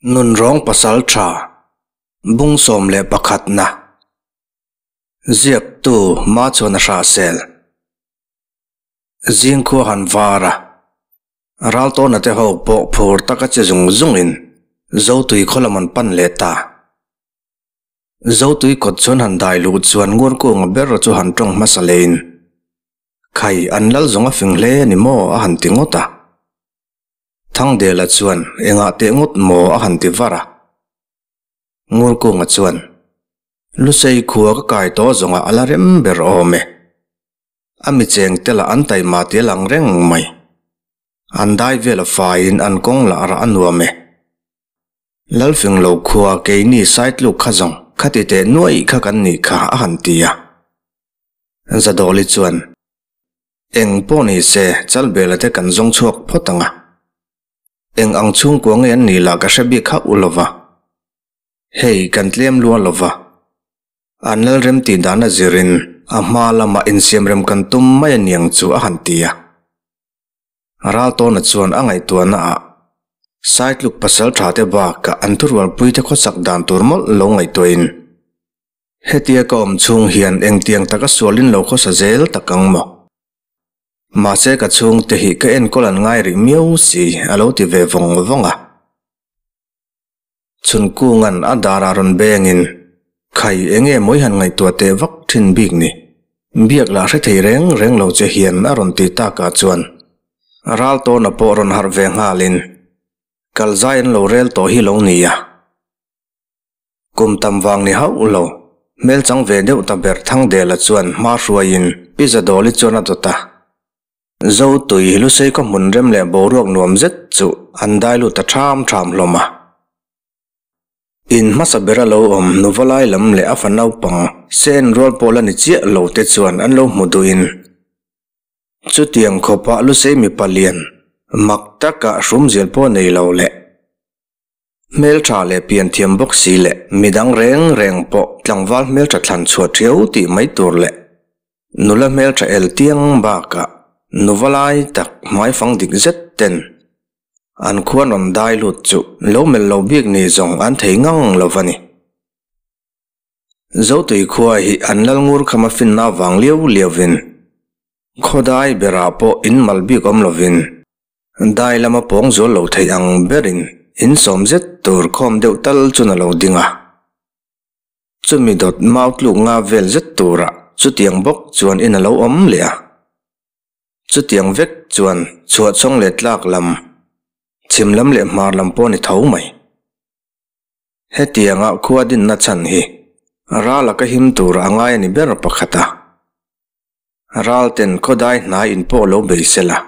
Nunrawng Pasalṭha, Bung 11 na, Ziaktu Machhuana Hrahsel, Zingkhua han var a, Raltawna te ho pawh phur taka che zung zungin Zotui khaw lam an pan leh ta. Zotui kawt chuan han dai luh chuan Ngurkunga ber chu han tawng hmasa leiin, Khai, an lal zawng a fing hle a ni maw? a han ti ngawt a. Thangdela chuan, Engah teh ngawt maw? a han ti var a. Ngurkunga chuan, Lusei khua ka kai tawh zawngah a la rem ber awm e. A mi cheng te lah an taima ti a lang reng mai. An dai vel a faiin an kawng lah rah a nuam e. Lalfing lo khua keini saitluk kha zawng khati teh nuaih kha kan nih kha a han ti a. Zadawli chuan, Eng pawh ni se, Chalbela te kan zawng chhuak phawt ang a. Eng ang chhungkua nge an nih lah ka hre bik hauh lo va. Hei, kan tlem lua lo va. An lalrem tih dan a zirin a hma lamah insiamrem kan tum mai a niang chu a han ti a. Raltawna chuan a ngaihtuahna ah Saitluk pasal tha te bakah an thurualpui te khawsak dan tur mawlh lo ngaihtuahin, Hetia ka awm chhung hian engtiang taka sualin lo khawsa zel tak ang maw? Mahse ka chhungte hi ka enkawl an ngai rih miau si a lo ti ve vawng vawng a. Chhunkunga'n a darah rawn bengin, Khai enge mawi han ngaihtuah teh vak thin bik ni? Biak lah hre thei reng reng lo che hian a rawn ti takah chuan Raltawna pawh rawn harh ve nghalin, Kalzai an lo rel tawh hi lo nia. Kum tam vang ni hauh lo, hmel chang ve deuh ta ber Thangdela chuan hma hruaiin Pi Zadawli chuan a dawt a. Zotui Lusei khaw hmun rem leh boruak nuam zet chu an dai lut ta ṭham ṭham hlawm a. In hmasa bera lo awm Nuvalai lam leh a fa naupang Sen rual pawh la ni chiah lo te chuan an lo hmu duhin chutiang khawpah Lusei mipa lian mak taka hrumzial pawh nei lo leh Hmeltha leh pianthiam bawk si leh midang reng reng pawh tlangval hmeltha thlan chhuah thiau tih mai tur leh nula hmeltha el tiang bakah nuva lai tak hmaifang dik zet ten an khuan rawn dai lut chu lo melh lo bik ni zawng an thei ngang lo va ni. Zotui khua hi an lal ngur khama finna vang liau liauvin khawdai berah pawh in mal bik awm lovin Dai lama pawng zual lo theih ang berin in sawm zet tur khawm deuh tal chun a lo ding a. Chumi dawt mau tluk nga vel zet turah chutiang bawk chuan in a lo awm leh a. Chutiang vek chuan chhuahchawng leh tlak lam, chhim lam leh hmar lam pawh a ni tho mai. Hetianga khua dinna chhan hi rala ka him tur a ngai a ni ber pakhat a. Ralten khawdai hnai in pawh lo bei sela.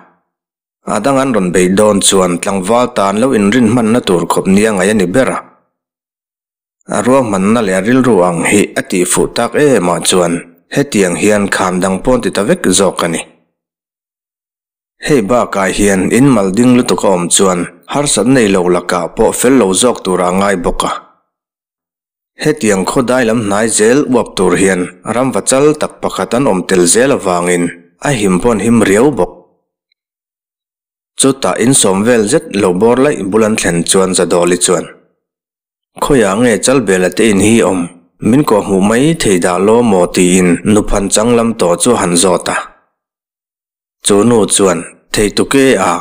A dang an rawn bei dawn chuan tlangval tan lo inrin hmanna tur khawp nia ngaih a ni ber a. A ruahmanna leh a rilru ang hi a tih fuh tak em ah chuan hetiang hian kham dang pawn ti ta vek zawk a ni. Hei bakah hian in mal ding lutuk a awm chuan harsat nei lo lakah pawh fel lo zawk turah a ngai bawk a. Hetiang khawdai lam hnai zel uap tur hian ramva chal tak pakhat an awm tel zel avangin a him pawh an him riau bawk. Chutah insawm vel zet lo bawr laih bul an thlen chuan Zadawli chuan, Khawiah nge Chalbela te in hi awm? Min kawhhmuh mai thei dah law maw? tiin nuphan chang lam tawh chu a han zawt a. Chu nu chuan, Thei tuke a,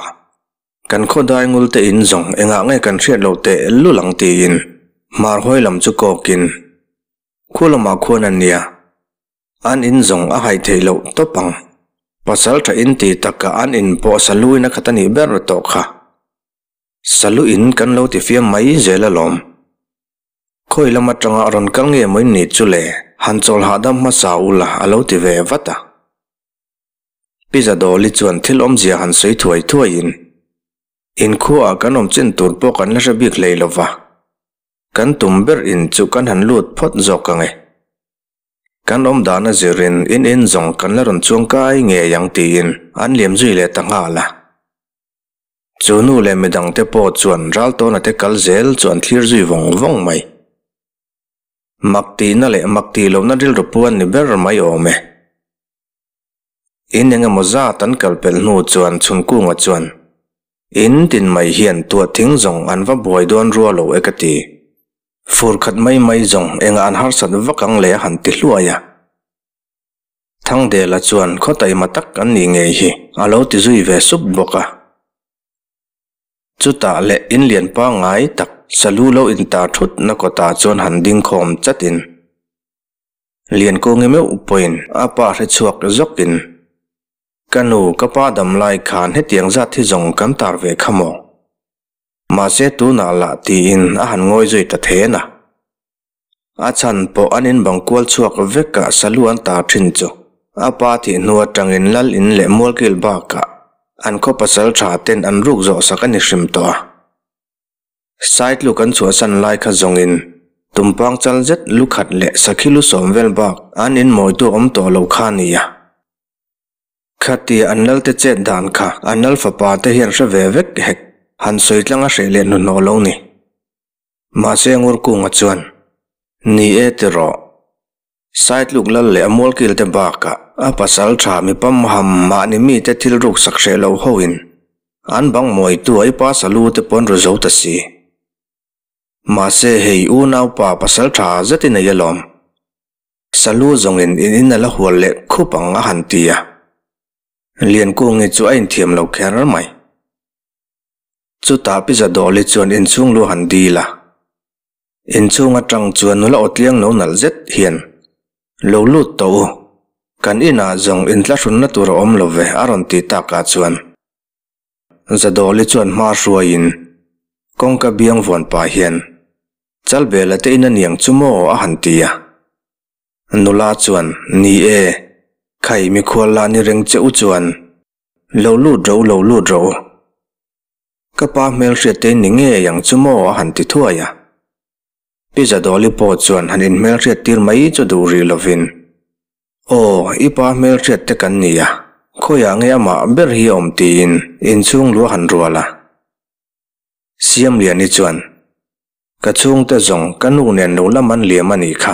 kan khawdai ngul te in zawng engah nge kan hriat loh teh lul ang tiin hmar hawi lam chu kawkin khu lamah khuan a nia, an in zawng a haih theih loh tawp ang. Pasal tha in ti taka an in pawh saluin a khat a nih ber tawh kha. Salu in kan lo ti fiam mai zel alawm. Khawi lam atanga rawn kal nge maw in nih chu le, han chawl hahdam hmasa ula a lo ti ve vat a. Pi Zadawli chuan thil awmzia han sawi thuai thuaiin, Inkhuaah kan awm chin tur pawh kan la hre bik hlei lo va, kan tum ber in chu kan han lut phawt zawk ang e. Kan awm dana zirin in in zawng kan la rawn chuang kai ngei ang tiin an liam zui leh ta nghal a. Chu nu leh midangte pawh chuan Raltawna te kal zel chu an thlir zui vawng vawng mai. Mak tihna leh mak tih lohna rilru puan ni ber mai awm e. In eng emaw zat an kal pelh hnu chuan Chhunkunga chuan, In tin mai hian tuah thing zawng an va buai dawn rua lo e ka ti. Fur khat mai mai zawng engah an harsat vak ang le a han ti hluai a. Thangdela chuan khaw taima tak an nih ngei hi a lo ti zui ve sup bawk a. Chutah leh in lian pangngai tak salu lo intar thutna kawtah chuan han ding khawm chatin Liankungi meuh pawhin a pa hre chhuak zawkin, Ka nu, ka pa dam lai khan hetiang zat hi zawng kan tar ve kha maw? Mahse tunah lah tiin a han ngawi zui ta then a. A chhan pawh an inbang kual chhuak vekah salu an tar thin chu a pa thih hnu atangin lal in leh mualkil bakah an khaw pasal tha ten an ruk zawh sak a ni hrim tawh a. Saitluk an chhuahsan lai kha zawngin tumpang chal zet lu khat leh sakhi lu sawm vel bak an inmawitu awm tawh lo kha a ni a. Khatia an lalte chet dan kha an lal fapa te hian hre ve vek hek han sawi tlang a hreh leh hnuhnawh lo ni. Mahse Ngurkunga chuan, Ni e ti rawh. Saitluk lal leh a mualkil te bakah a pasal tha mi pamham mahni mite thil ruksak hreh lo hoin an bang mawitu a i pa salu te pawn ru zo ta si. Mahse hei unaupa pasal tha zet i nei alawm. Salu zawngin in in a la hual leh khup ang a han ti a. Liankungi chu a inthiam lo kher mai. Chutah Pi Zadawli chuan inchhung lu han dil a. Inchhung atang chuan nula awtliang lo nalh zet hian, Lo lut tawh u, kan inah zawng intlahrunna tur a awm lo ve a rawn ti takah chuan Zadawli chuan hma hruaiin kawngka biang vawn pah hian, Chalbela te in a niang chu maw? a han ti a. Nula chuan, Ni e, khai mikhual lah ni reng che u chuan, lo lut ro lo lut ro. Ka pa hmelhriat te in ni ngei ang chu maw? a han ti thuai a. Pi Zadawli pawh chuan han inhmelhriat tir mai chu duh rih lovin, Aw, i pa hmelhriat te kan ni a, khawiah nge amah ber hi a awm tiin inchhung lu a han rual a. Siamliani chuan, Ka chhungte zawng ka nu nen lo lam an liam a nih kha.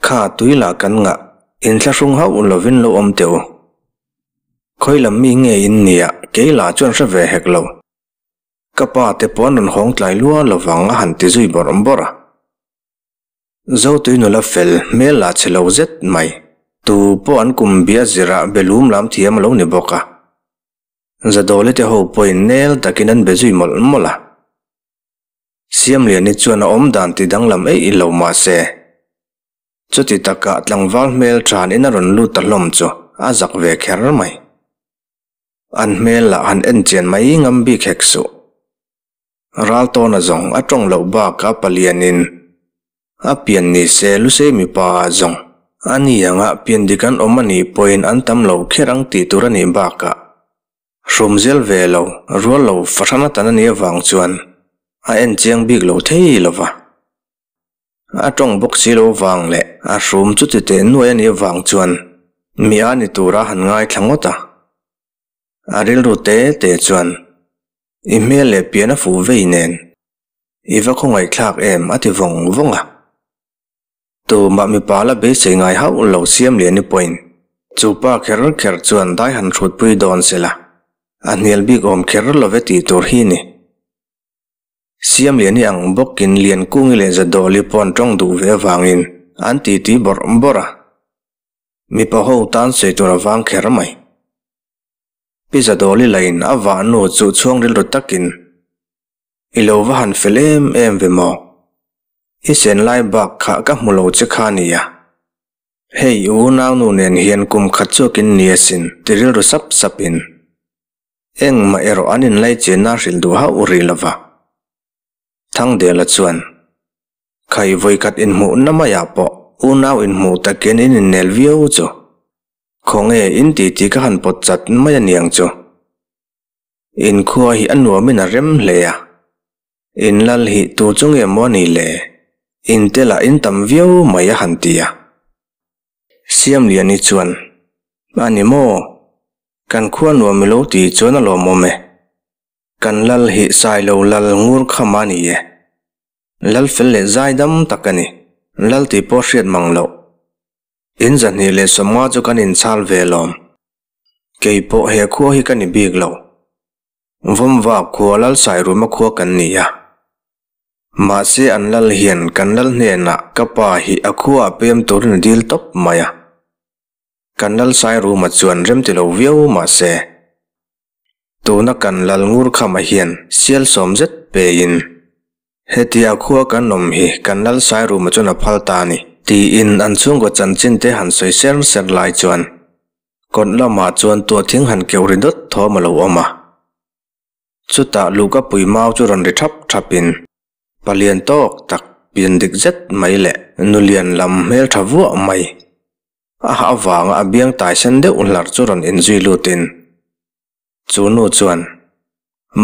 Kha tui lah kan ngah, inthlahrung hauh lovin lo awm teh u. Khawi lam mi nge in nia, kei lah chuan hre ve hek lo. Ka pa te pawh an rawn hawng tlai lua lovang a han ti zui bawrh bawrh a. Zotui nula fel hmel lah che lo zet mai. Tu pawh an kum bia zirah be lum lam thiam a lo ni bawk a. Zadawli te ho pawhin nel takin an be zui mawlh mawlh a. Siamliani chuan a awm dan ti danglam eih lo mah se. Chuti takah tlangval hmel than in a rawn lut ta hlawm chu a zak ve kher mai. An hmel lah han en chian mai ngam bik hek suh. Raltawna zawng a tawng loh bak a palianin a pian ni se Lusei mipa ah zawng a ni anga pian dik an awm a nih pawhin an tam lo kher ang tih tur a nih bakah hrum zel ve lo rual lo fahran atan a nih avang chuan a en chiang bik lo thei lo va. A tawng bawk si lo vang leh a hrum chuti teh nuai a nih avang chuan mi a ni tura han ngaithla ngawt a. A rilru te te chuan I hmel leh pian a fuh vei nen i va khawngaihthlak em a ti vawng vawng a. Tumah mipa la beisei ngai hauh lo Siamliani pawhin chu pa kher kher chuan dai han hrutpui dawn se la, a hnial bik awm kher lo ve tih tur hi ni. Siamliani ang bawkin Liankungi leh Zadawli pawh an tawng duh ve avangin an titi bawrh bawrh a. Mipa ho tan sawi tur a vang kher mai. Pi Zadawli lain a vah nu chu chhuang rilru takin, I lo va han fel em em ve maw? I sen lai bak kha ka hmu lo che kha nia. Hei i unaunu nen hian kum khat chuakin ni asin ti rilru sap sapin. Engmah erawh an inlaichena hrilh duh hauh rih lova. Thangdela chuan, Khai vawikhat inhmuhna maiah pawh unau inhmuh takin in innel viau chu. Khawnge in titi ka han pawt chat mai a niang chu. In khua hi a nuamin a rem hle a. In lal hi tu chu nge maw a nih le? In te lah in tam viau mai a han ti a. Siamliani chuan, A ni maw? Kan khua nuam i lo ti chuan a lawmawm e. Kan lal hi Sailo lal ngur kham a ni e. Lal fel leh zaidam tak a ni. Lal tih pawh hriat mang loh. In 250 chu kan inchhal ve lawm. Kei pawh he khua hi ka ni bik lo. Vawmva khua lal Sairuma khua kan ni a. Mahse an lal hian kan lal hnenah ka pa hi a khuaah pem turin a dil tawp mai a. Kan lal Sairuma chuan rem ti lo viau mahse tuna kan lal Ngurkhama hian sial sawm zet pein hetia khua kan awm hi kan lal Sairuma chuan a phal ta a ni tiin an chhungkaw chanchin te han sawi ser ser lai chuan Kawt lamah chuan tuahthing han keuh ri dawt thawm a lo awm a. Chutah Luka pui mau chu rawn ri thap thapin palian tawk tak pian dik zet mai leh nulian lam hmel tha vuah mai a hah avanga a biang tai sen deuh hlar chu rawn inzui lutin chu nu chuan,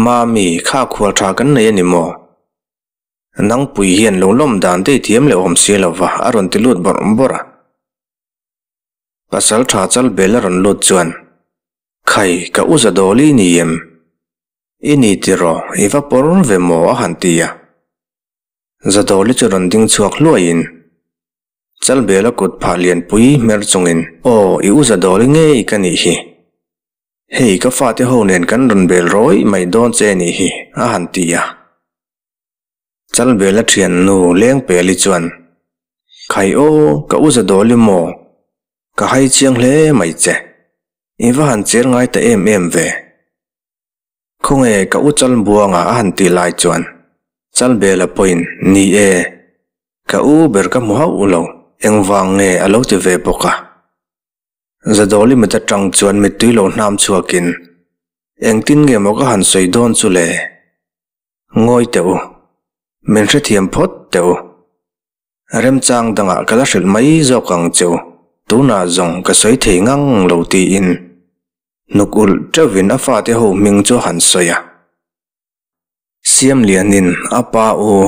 Mami, kha khual tha kan nei a ni maw? Nangpui hian lo lawm dan te i thiam leh awm si lova a rawn ti lut bawrh bawrh a. Pasal tha chal bel a rawn lut chuan, Khai, ka u Zadawli i ni em? I ni tiraw, i va pawr ve maw? a han ti a. Zadawli chu rawn ding chhuak hluaiin, Chalbela kut phah lianpui hmer chungin, Aw, i u Zadawli ngei ka nih hi. Hei, ka fate ho nen kan rawn bel rawih mai dawn che nih hi, a han ti a. Chalbela thiannu Lengpeli chuan, Khai aw, ka u Zadawli maw? Ka hai chiang hle mai che. I va han cher ngai ta em em ve. Khawnge ka u Chalbuanga a han tih lai chuan Chalbela pawhin, Ni e, ka u ber ka hmu hauh lo, engvang nge a lo ti ve bawk a. Zadawli mit atang chuan mittui lo hnam chhuakin, Engtin nge maw ka han sawi dawn chu le? Ngawi teh u. Min hrethiam phawt teh u. Remchang dangah ka la hrilh mai zawk ang che u. Tunah zawng ka sawi thei ngang lo tiin hnuk ulh teuhin a fate ho hming chu a han sawi a. Siamlianin a pa u,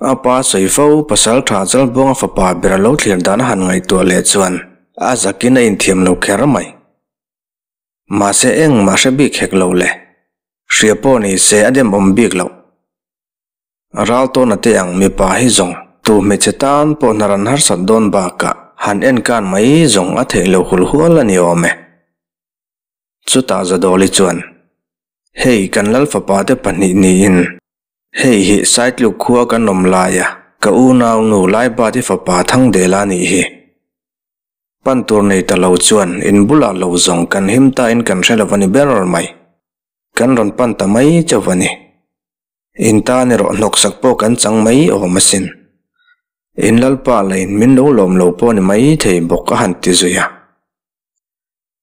a pa sawi fo pasal tha Chalbuanga fapa ber a lo thlir dan a han ngaihtuah leh chuan a zakin a inthiam lo kher mai. Mahse engmah hre bik hek lo le. Hria pawh ni se a demawm bik loh. Ral tawna te ang mipa hi zawng tu hmeichhe tan pawh hnar an harsat dawn bakah han enkan mai zawng a theih lo hul hual a ni awm e. Chutah Zadawli chuan, Hei kan lal fapa te pahnih niin, hei hi Saitluk khua kan awm laia ka unau nu Laibati fapa Thangdela nih hi. Pan tur nei ta lo chuan in bulah lo zawng kan him ta in kan hre lo a ni ber mai. Kan rawn pan ta mai chauh a ni. In tan erawh hnawksak pawh kan chang mai awm asin. In lalpa lain min lo lawm lo pawh ni mai thei bawk a han ti zui a.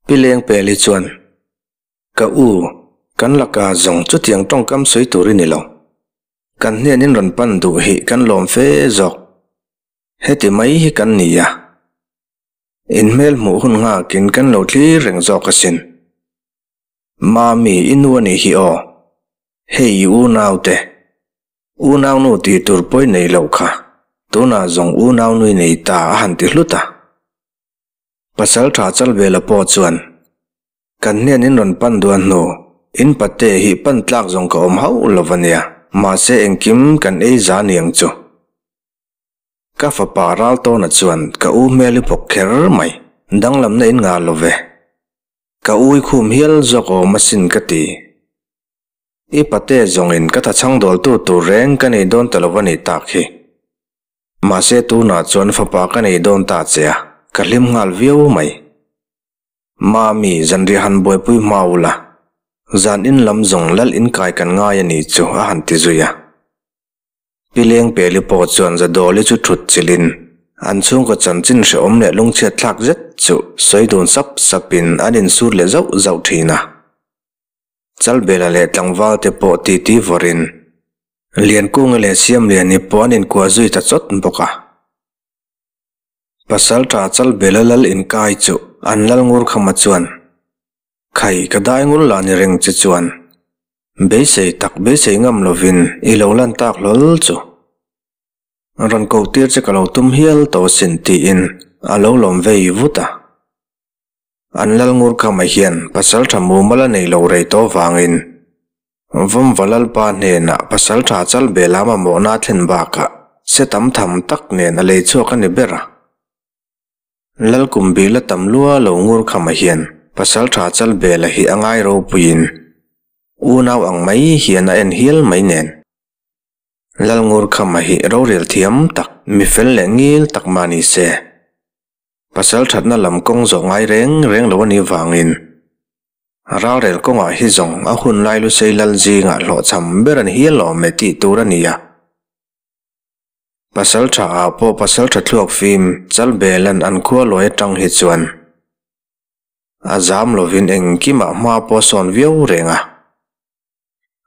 Pi Lengpeli chuan, Ka u, kan laka zawng chutiang tawngkam sawi tur i ni lo. Kan hnen in rawn pan duh hi kan lawm fe zawk. Heti mai hi kan ni a, in hmel hmuh hun nghakin kan lo thlir reng zawk asin. Mami, i nu a nih hi aw. Hei i unaute. Unaunu tih tur pawi nei loh kha, tunah zawng unaunu i nei ta a han ti hlut a. Pasal tha Chalvela pawh chuan, Kan hnen in rawn pan duan hnu, in pate hi pan tlak zawng ka awm hauh lo va nia, mahse engkim kan ei za niang chu. Ka fapa Raltawna chuan ka u hmel i bawk kher mai, danglamna in ngah lo ve. Ka ui khum hial zawk awm asin ka ti. I pate zawngin ka thachhang dawltu tur reng ka nei dawn ta lo a nih tak hi. Mahse tunah chuan fapa ka nei dawn ta che a, ka hlim nghal viau mai. Mami, zanriah han buaipui hma ula, zan in lam zawng lal in kai kan ngai a nih chu a han ti zui a. Pi Lengpeli pawh chuan Zadawli chu thut chilhin an chhungkaw chanchin hrehawm leh lungchhiat thlak zet chu sawi dun sap sapin an insur leh zauh zauh thin a. Chalbela leh tlangvalte pawh titi vawrin Liankunga leh Siamliani pawh an inkuah zui ta chawt bawk a. Pasaltha Chalbela lal inkai chu an lal Ngurkhama chuan Khai, ka dai ngul lah ni reng che chuan beisei tak beisei ngam lovin i lo lan tak hlawl chu. Rawn ko tir che ka lo tum hial tawh asin tiin a lo lawm vei vut a. An lal ngur khamah hian pasal tha mumal a nei lo rei tawh vangin Vawmva Lalpa hnenah pasal tha chal bel a mamawhna a thlen bakah se tam tham tak nen a lei chhuak a ni ber a. Lalkum bila tam lua lo ngur khamah hian pasal tha chal bela hi a ngai ropuiin. Unau ang mai hian a en hial mai nen. Lalngurkhama hi rorel thiam tak, mi fel leh ngil tak mah ni se. Pasal thatna lam kawng zawh ngai reng reng lo a nih vangin ralrel kawngah hi zawng a hun lai Lusei lal zingah hlawhchham ber a ni hial awm e tih tur a ni a. Pasal tha ah pawh pasal tha thluak fim Chalbelan an khua lawi atang hi chuan a zam lovin engkimah hma pawh a sawn viau reng a.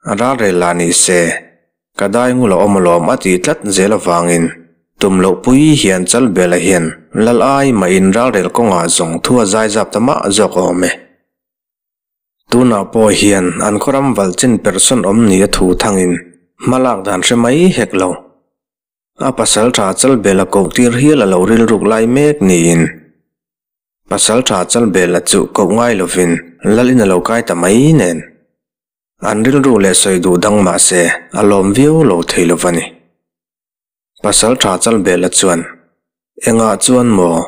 Ralrel lah ni se, ka dai ngul a awm alawm a ti tlat zel avangin tum loh pui hian Chalbela hian lal ai mahin ralrel kawngah zawng thu a zai zap ta mah zawk awm e. Tunah pawh hian an khawram valh chin perhsawn awm ni a thu thangin hma lak dan hre mai hek lo. A pasal tha Chalbela koh tir hial a lo rilruk lai mek niin Pasal tha Chalbela chu koh ngai lovin lal in a lo kai ta mai nen. An rilru leh sawi duh dang mah se a lawm viau lo thei lo va ni. Pasal tha Chalbela chuan, Engah chuan maw?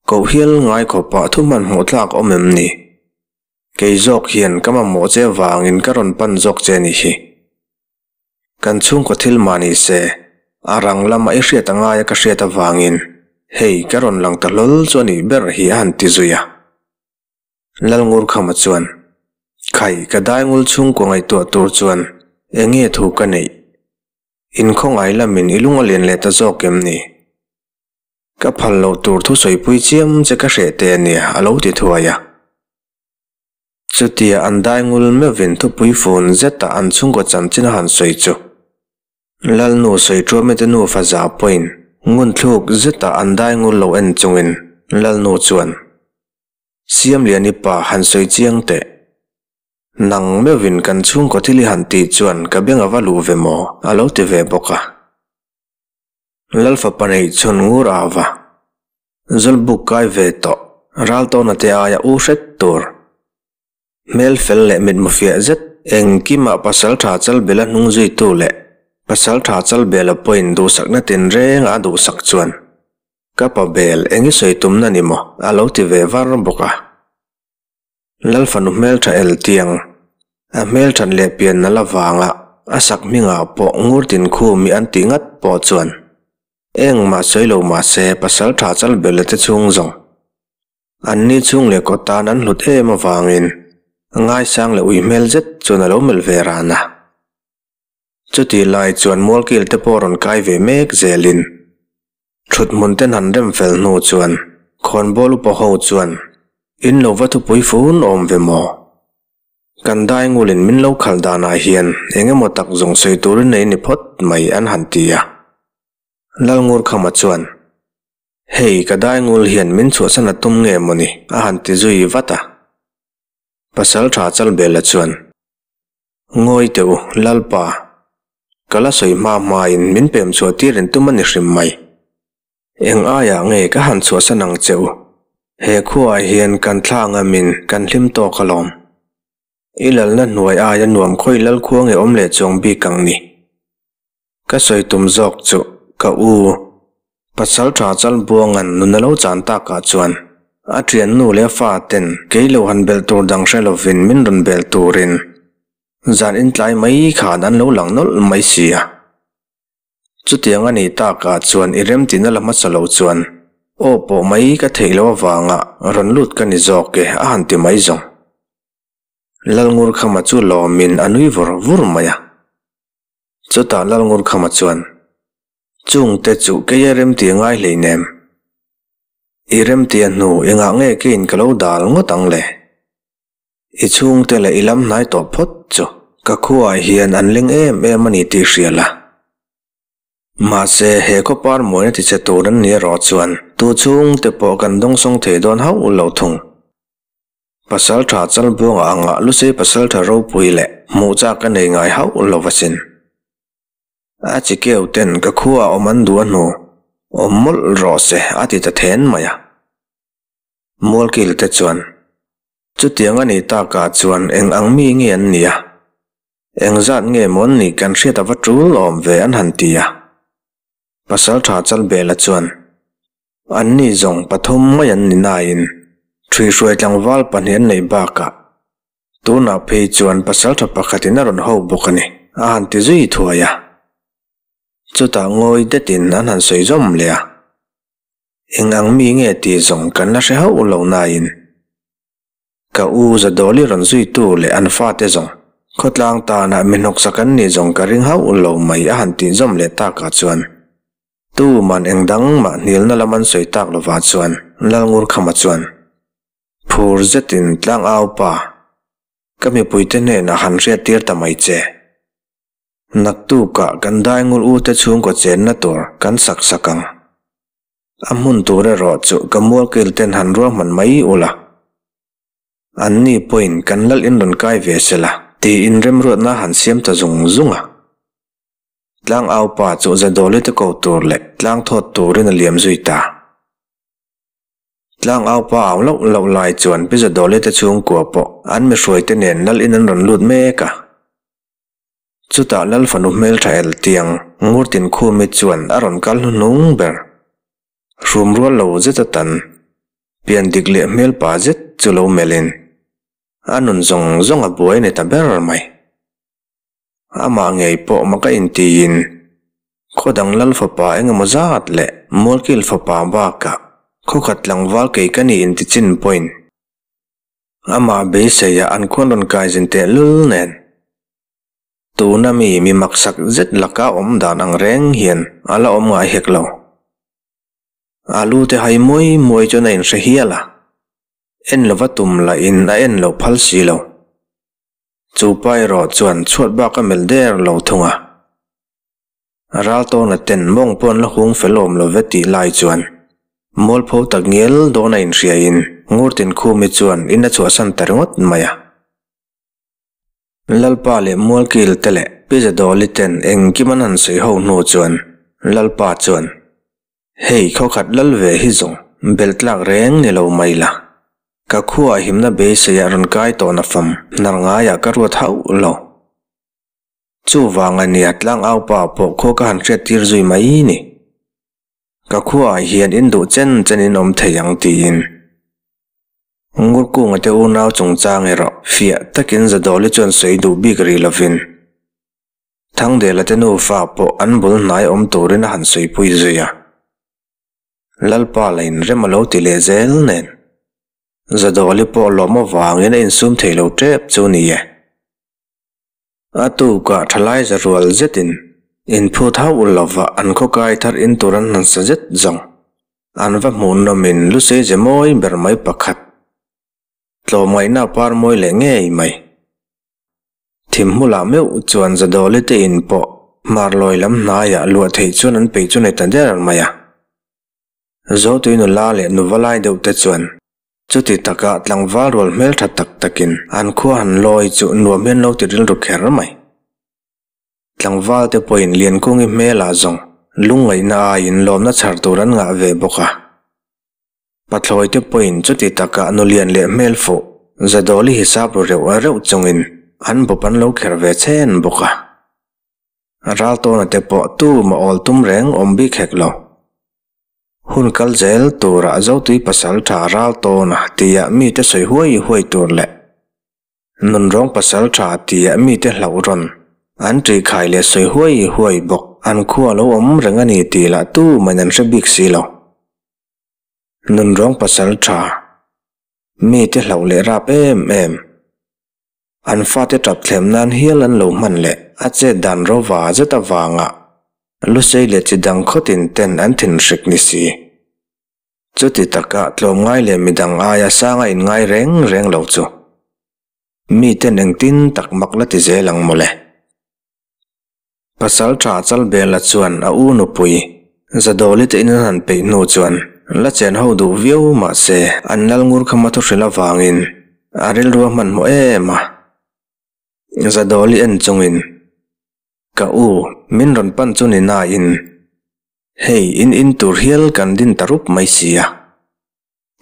Koh hial ngai khawpah thu hmanhmawh tlak awm em ni? Kei zawk hian ka mamawh che vangin ka rawn pan zawk che ni hi. Kan chhungkaw thil mah ni se, a rang lama i hriat a ngaia ka hriat avangin hei ka rawn lang ta hlawl chu a nih ber hi a han ti zui a. Lalngurkhama chuan, Khai, ka daingul chhungkaw ngaihtuah tur chuan eng nge thu ka neih? Inkhawngai lamin i lung a lian leh ta zawk em ni? Ka phal loh tur thu sawipui chiam che ka hreh te a nia, a lo ti thuai a. Chutia an daingul meuhvin thupui fun zeta an chhungkaw chanchin a han sawi chu Lalnu Sawiṭuame te nufa za pawhin ngunthluk zeta an daingul lo en chungin Lalnu chuan, Siamliani pa han sawi chiang teh. Nang meuhin kan chhungkaw thil i han tih chuan ka beng a va luh ve maw? a lo ti ve bawk a. Lalfapa neih chhun ngur a va Zawlbuk kai ve tawh Raltawna te aia u hret tur. Hmel fel leh mitmu fiah zet engkimah Pasalṭha Chalbela hnung zuitu leh Pasalṭha Chalbela pawhin duhsakna tinrengah a duhsak chuan Ka pa bel eng i sawi tumna ni maw? a lo ti ve var bawk a. Lal fanu hmeltha el tiang, a hmelthat leh pian nal avanga a sak hmingah pawh Ngurtin Khumi an tih ngat pawh chuan engmah sawi lo mah se pasal tha chal bel te chhung zawng an ni chhung leh kawt tan an hlut em avangin ngaisang leh ui hmel zet chuan a lo melh ve ran a. Chutih lai chuan Mualkil te pawh rawn kai ve mek zelin Thut hmun ten han rem fel hnu chuan khawnbawl upa ho chuan in lo va thupui fun awm ve maw? Kan daingulin min lo khalh danah hian eng emaw tak zawng sawi turin nei ni phawt mai an han ti a. Lalngurkhama chuan, Hei ka daingul hian min chhuahsan a tum nge mawni? a han ti zui vat a. Pasalṭha Chalbela chuan, Ngawi teh u, Lalpa. Ka la sawi hma hmain min pem chhuah tir in tum a ni hrim mai. Eng aiah nge ka han chhuahsan ang che u? He khuaah hian kan thla ngamin kan hlim tawk alawm. I lalna hnuai aia nuam khawi lal khua nge awm leh chuang bik ang ni? Ka sawi tum zawk chu ka u. Pasal tha Chalbuanga'n nuna lo chan takah chuan a thiannu leh a fa ten kei lo han belh tur dang hre lovin min rawn bel turin zan intlai mai khan an lo lang nawlh mai si a. Chutiang a nih takah chuan i remtina la hmasa lo chuan aw pawh mai ka theih loh avanga rawn lut ka ni zawk e a han ti mai zawng. Lalngurkhama chu lawmin a nui vur vur mai a. Chutah Lalngurkhama chuan, Chungte chu kei a remti ngai hleinem. I remtia hnu engah nge keiin ka lo dal ngawt ang le? I chhungte leh i lam hnai tawh phawt chu ka khuaah hian an leng em em a ni tih hria la. Mahse, he khawpar mawina tichhe tur an ni erawh chuan tu chhungte pawh kan dawngsawng thei dawn hauh lo thung. Pasalṭha Chalbuanga anga Lusei pasalṭha ropui leh hmuh chak ka nei ngai hauh lo asin. A chi keu ten ka khua awm an duh a hnu, awm mawlh rawh se a ti ta then mai a. Mualkil te chuan, Chutiang a nih takah chuan eng ang mi nge an nih a? Engzat nge maw an nih kan hriat ava tul awm ve an han ti a. Pasalṭha Chalbela chuan, Anni zawng pathum mai an ni nain, ṭhuihruai tlangval pahnih an neih bakah. Tunah phei chuan pasalṭha pakhatin a rawn ho bawk a ni, a han ti zui thuai a. Chutah ngawi detin an han sawi zawm leh a. Eng ang mi nge tih zawng kan la hre hauh lo nain ka u Zadawli rawn zuitu leh an fate zawng khawtlang tanah mi hnawksak an nih zawng ka ring hauh lo mai a han tih zawm leh takah chuan tuman eng dang mah hnialna lam an sawi tak lovah chuan Lalngurkhama chuan phur zetin tlang au pa ka mipuite hnenah han hriattir ta mai che. Naktukah kan daingul ute chhungkaw chenna tur kan sak sak ang. A hmun tur erawh chu ka mualkil ten han ruahman mai ula. Anni pawhin kan lal in rawn kai ve se la tiin remruatna han siam ta zung zung a. Tlangau pa chu Zadawli te ko tur leh tlangthawt turin a liam zui ta. Tlangau pa au loh loh lai chuan Pi Zadawli te chhungkua pawh an mihruaite nen lal in an rawn lut mek a. Chutah Lal fanu hmeltha el tiang Ngurtin Khumi chuan a rawn kal hnuhnung ber. Hrum rual lo zet atan pian dik leh hmelpa zet chu lo melhin a nun zawng zawng a buai ni ta ber mai. Amah ngei pawh maka intiin khaw dang Lal fapa engemaw zat leh Mualkil fapa bakah khawkhat tlangval kei ka ni intichin pawhin amah beiseia an khuan rawn kaizin tehlul nen. Tuna mi mi maksak zet laka awm dan ang reng hian a la awm ngai hek lo. A lu te hai muai muai chuan a inhre hial a, en lova tum lahin a en lo phal si lo. Chu pa erawh chuan chhuat bak a melh der lo thung a. Raltawna ten mawng pawh an la hung fel awm lo ve tih lai chuan mualpho tak ngial dawn a inhriain Ngurtinkhumi chuan in a chhuahsan ta ringawt mai a. Lalpa leh Mualkil te leh Pi Zadawli ten engkim an han sawi ho hnu chuan Lalpa chuan, Hei khawkhat lal ve hi zawng belh tlak reng ni lo mai la. Ka khuaah himna beiseiah rawn kai tawhna fam hnar ngaiah ka ruat hauh lo. Chuvang a nia tlangaupa pawh khua ka han hriattir zui mai ni. Ka khuaah hian in duh chen chen in awm thei ang tiin. Ngurkunga te unau chungchang erawh fiah takin Zadawli chuan sawi duh bik rih lovin Thangdela te nufa pawh an bul hnai awm turin a han sawipui zui a. Lalpa la inrem a lo ti leh zel nen Zadawli pawh lawm avangin a insum thei lo tep chu ni e. A tukah thalai za rual zetin inphut hauh lova an khawkai thar in tur an han sa zet zawng. An va hmuhnawmin Lusei ze mawi ber mai pakhat. Tlawmngaihna par mawi leh ngei mai. Thim hmulah meuh chuan Zadawli te in pawh hmarlawi lam hnaiah luah theih chuan an peih chu nei ta der mai a. Zotui nula leh nuva lai deuh te chuan chuti taka tlangval rual hmeltha tak takin an khua han lawi chu nuam hian lo ti rilru kher mai. Tlangval te pawhin Liankungi hmelah zawng lungngaihna aiin lawmna chhar tur an ngah ve bawk a. Pathlawi te pawhin chuti taka nulian leh hmel fuh Zadawli hisap ru reuh reuh chungin an bawp an lo kher ve chhen bawk a. Raltawna te pawh tu mah awl tum reng awm bik hek lo. Hun kal zel turah Zotui pasaltha Raltawna tia mite sawi huai huai tur leh Nunrawng pasal tha tia mite hlauh rawn an ṭih khai leh sawi huai huai bawk. An khua lo awm reng a ni tih lah tu main an hre bik si lo. Nunrawng pasal tha mite hlauh leh rap em em. An fate ṭap thlem nan hial an lo hman leh a chet dan rova zet avanga Lusei leh chi dang khawtin ten an thinhrik ni si. Chuti taka tlawmngai leh midang aia sanga inngai reng reng lo chu miten engtin tak mak la ti zel ang mawle. Pasal tha Chalbela chuan a u nupui Zadawli te in an han peih hnu chuan la chen ho duh viau mahse an lal ngur kha hma thu hrilh avangin a rilru a hmanhmawh em a. Zadawli en chungin, Ka u, min rawn pan chu ni nain Hei, in in tur hial kan din ta rup mai si a.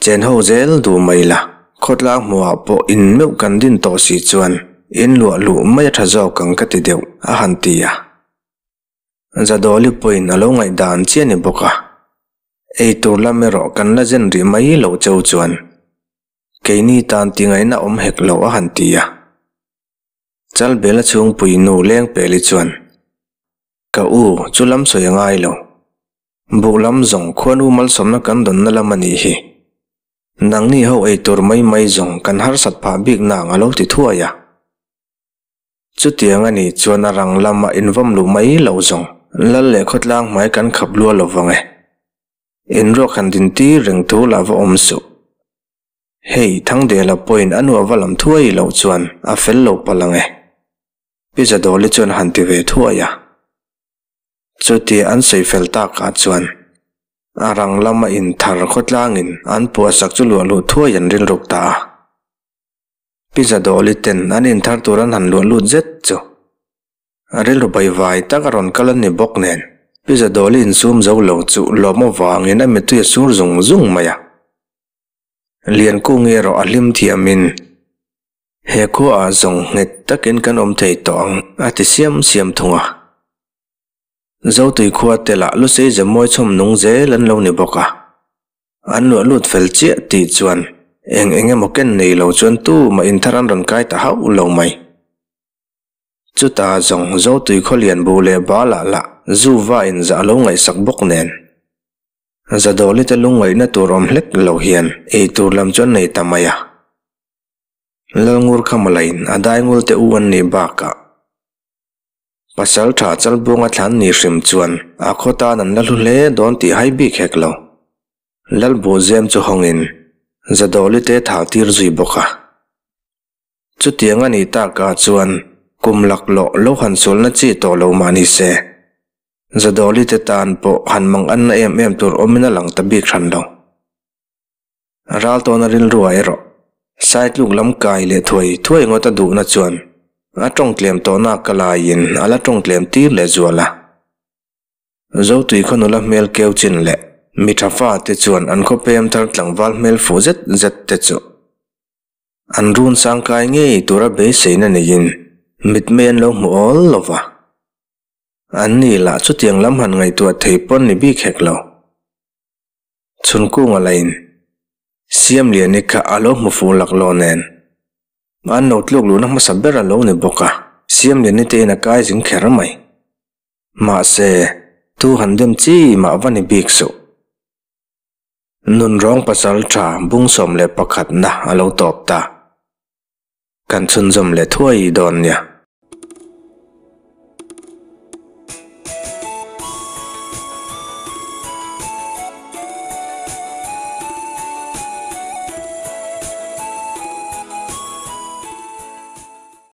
Chen ho zel duh mai la, khawtlang hmuhah pawh in meuh kan din tawh si chuan in luah luh mai a tha zawk ang ka ti deuh, a han ti a. Zadawli pawhin a lo ngaihdan chiah ni bawk a. Ei tur lam erawh kan la zen rih mai loh cheu chuan keini tan ti ngaihna awm hek lo a han ti a. Chalbela chhungpui nu Lengpeli chuan, Ka u, chu lam sawi a ngai lo. Buh lam zawng khuanu malsawmna kan dawnna lam a nih hi. Nangni ho ei tur mai mai zawng kan harsat phah bik nang a lo ti thuai a. Chutiang a nih chuan a rang lama invawm luh mai loh zawng lal leh khawtlang hmai kan khap lua lo vang e. Inruak han din tir reng thu lah va awm suh. Hei, Thangdela pawhin a nuah va lam thuai loh chuan a fel lo palh ang e. Pi Zadawli chuan han ti ve thuai a. Chutia an sawi fel takah chuan a rang lama inthar khawtlangin an puahsak chu luah luh thuai an rilruk ta a. Pi Zadawli ten an inthar tur an han luah lut zet chu a rilru baivai tak a rawn kal a ni bawk nen Pi Zadawli insum zo lo chu lawm avangin a mittui a sur zung zung mai a. Liankungi erawh a hlim thiamin he khuaah zawng nghet takin kan awm thei tawh ang a ti siam siam thung a. Zotui khua te lah Lusei Zemawi chhawm nung zel an lo ni bawk a. An luah lut fel chiah tih chuan eng eng emaw ken nei lo chuan tumah inthar an rawn kai ta hauh lo mai. Chuta zawng Zotui khawlian bu leh Balah lah zu va inzah a lo ngaihsak bawk nen. Zadawli te lungngaihna tur awm hlek lo hian ei tur lam chu an nei ta mai a. Lalngur Khamalain a daingul te u an nih bakah Pasal tha Chalbuanga thlan ni hrim chuan a khaw tan an la hlu hle dawn tih hai bik hek lo. Lalbuhzem chu hawngin Zadawli te thah tir zui bawk a. Chutiang a nih takah chuan kum laklawh lo han sualna chi tawh lo mah ni se, Zadawli te tan pawh han mang anna em em tur awmin a lang ta bik hran lo. Ral tawna rilruah erawh Saitluk lam kai leh thuai thuai ngawt a duhna chuan a tawng tlem tawhna ka laiin a la tawng tlem tir leh zual a. Zotui khaw nula hmel keu chin leh mi tha fate chuan an khaw pem thar tlangval hmel fuh zet zet te chu an run sangkai ngei tura beiseina neiin mitmei an lo hmu awl lo va. An ni lah chutiang lam han ngaihtuah thei pawn ni bik hek lo. Chhunkunga lain Siamliani kha a lo hmu fuh laklawh nen an lo tluk luhna hmasa ber a lo ni bawk a, Siamliani te in a kai zing kher mai. Mahse, tu han dem chi mah va ni bik suh. Nunrawng pasal tha bung 11 na a lo tawp ta. Kan chhunzawm leh thuai dawn nia.